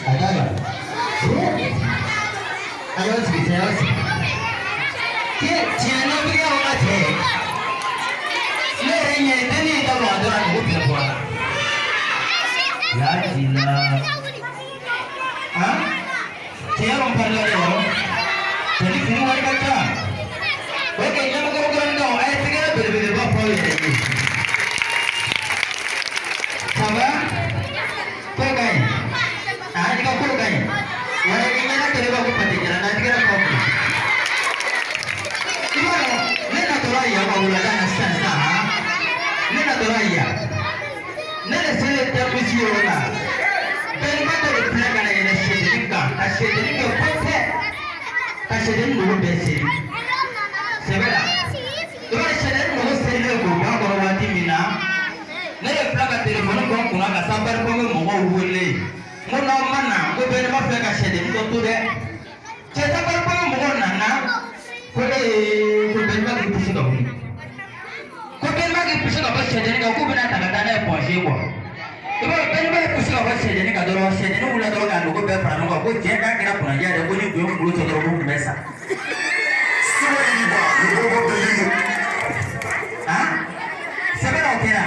A da la. A y'aw sigi, cɛ, y'aw sigi. Cɛ, tiɲɛ na bi kɛ o ka cɛ ye. Ne yɛrɛ ɲɛ ye dennin y'i da bɔ a dɔrɔn a nugu bɛɛ bɔra. Yajila. Han? Cɛ yɔrɔ n parila de yɔrɔ. Cɛ ni fini wari ka ca. Ok, ɲamakɔrɔ kuraninkaw, a ye tɛgɛrɛ belebeleba fɔ aw yɛrɛ ye. Ça va? Ko ka ɲi. Ah, i ka ko ka ɲi. Wala i ɲɛna kɛlɛ b'a ko pate jara n'a tigɛra kɔ kun. I b'a dɔn, ne natɔla yan ka wulada na sisan sisan han. Ne natɔla yan. Ne de selen terminus yɔrɔ la. Bɛnba dɔ de filɛ ka na yɛlɛ sɛdennin kan ka sɛdennin kɛ kɔfɛ ka sɛdennin nugu bɛɛ seri. Sɛbɛ la. I b'a ye sɛdennin nugu serilen k'o bɔ a kɔrɔ waati min na, ne de filɛ ka telefɔni bɔ n kunna ka sapeur-pompier mɔgɔw wele. N ko n'aw ma na, n ko bɛnba filɛ ka sɛdennin dɔ to dɛ. Cɛ, sapeur-pompier mɔgɔw nana ko ee, ko bɛnba k'i poussé ka wuli. Ko bɛnba k'i poussé ka bɔ sɛdennin kan, k'u bɛna ta ka taa n'a ye Point G quoi. I b'a dɔn, bɛnba ye poussé ka bɔ sɛdennin kan dɔrɔn, sɛdennin wulila dɔrɔn k'a nugu bɛɛ fara ɲɔgɔn kan, ko cɛ k'a kɛra kunnadiya yɛrɛ, ko ni kun ye n kunkolo sɔrɔ dɔrɔn, k'u tun bɛ sa. Sewayiriba, le baobab de Limoux. Han, sɛbɛ la o kɛra.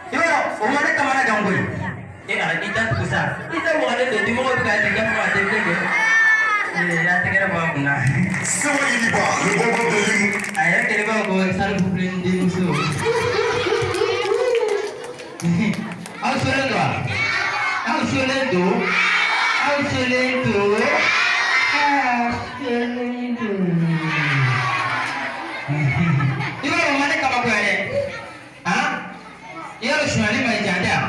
I b'a dɔn, o ma ne kamana gan koyi. E ala, i da tugu sa, i da wagalen don, dimɔgɔw bɛ ka jigin fo ka tɛ kɛ. Ee, a tɛgɛrɛ bɔ a kunna. Sewayiriba, le baobab de Limoux. A yɛrɛ kɛlen b'a fɔ ko Salifu filen denmuso. Aw solen don wa? Aw solen don? Aw solen don? Aw solen don? I b'a dɔn, o ma ne kabakoya dɛ. Han, i y'a dɔn sonyali ma ɲi, jan tɛ yan.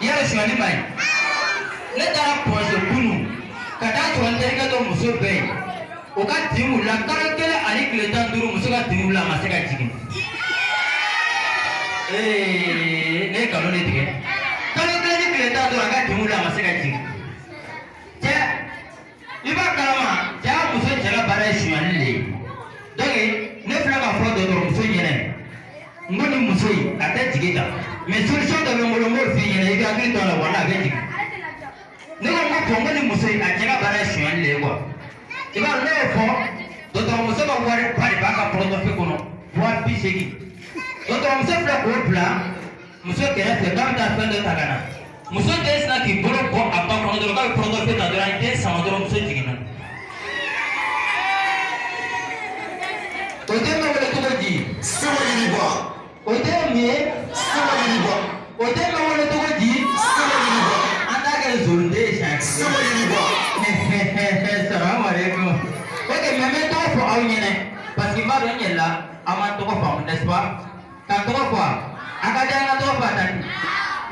I y'a dɔn sonyali ma ɲi. Ne taara Point G kunun ka taa sɔrɔ n terikɛ dɔ muso bɛ yen. O ka tin wulila kalo 1 ani tile 15, muso ka tin wulila, a ma se ka jigin. Ee, ne ye nkalon de tigɛ. Kalo 1 ni tile 15, a ka tin wulila, a ma se ka jigin. Cɛ, i b'a kalama, cɛ y'a muso cɛ ka baara ye sonyali de ye. Donc ne filɛ ka fɔ dɔgɔtɔrɔmuso ɲɛnɛ, n ko nin muso in a tɛ jigin tan, mais solution dɔ bɛ n bolo, n b'o f'i ɲɛna, i bɛ hakili to a la, wala a bɛ jigin. Ne ko n ko bon, n ko nin muso in a cɛ ka baara ye sonyali de ye quoi. I b'a dɔn, ne y'o fɔ, dɔgɔtɔrɔmuso ka wari ba de b'a ka portefeuille kɔnɔ, 80 000. Dɔgɔtɔrɔmuso filɛ k'o bila muso kɛrɛfɛ k'a bɛ taa fɛn dɔ ta ka na. Muso den sinna k'i bolo bɔ a ba kɔnɔ dɔrɔn k'a bɛ portefeuille ta dɔrɔn, a ye den sama dɔrɔn, muso jiginna. O den bɛ wele cogo di? Sewayiriba, O den ye mun ye? Sewayiriba, O den bɛ wele cogo di? Sewayiriba, An t'a kɛ zonden ye siɲɛ kelen. Sewayiriba. Salamu alaikum. Ok, mais n bɛ tɔgɔ fɔ aw ɲɛnɛ parce que n b'a dɔn n yɛlɛla aw ma tɔgɔ faamu, n'est-ce pas? Ka tɔgɔ fɔ a ka di an ka tɔgɔ fɔ a tantie.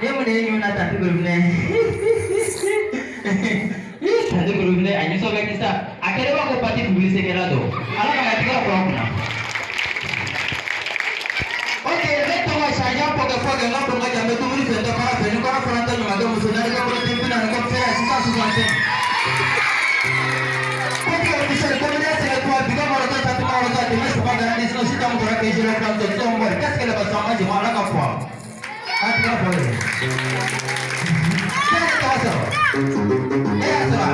Ne mun de ye ɲuman na tantie Gorobinɛ? Tantie Gorobinɛ a nisɔn bɛ kisa. A kɛlen b'a ko parti publicité kɛla dɔ. Ala ka tigɛ fɔ aw kunna. Ok, ne tɔgɔ Sajan Pɔkɛ Pɔkɛ, n ka bon ka jan, n bɛ dumuni fɛ, n tɛ baara fɛ, ni kɔrɔ fana tɛ ɲuman kɛ muso naani ka bolo den 40 ko fɛrɛ 665. Kopi officiel, comédien c'est toi, Biga Marota, Tati Marota, dɛmɛ saba garanti, sinon si t'as mon que j'ai le plan de ton bol. Qu'est-ce que le bassin moi, je m'en la fɔ? A tɛgɛ fɔ yɛrɛ. Kɛ tɔgɔ sɔrɔ? E y'a sɔrɔ?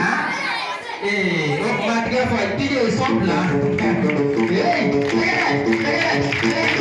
Ah? Ee, o kuma tɛgɛ fɔ, DJ son bila. Ee, tɛgɛrɛ, tɛgɛrɛ, tɛgɛrɛ.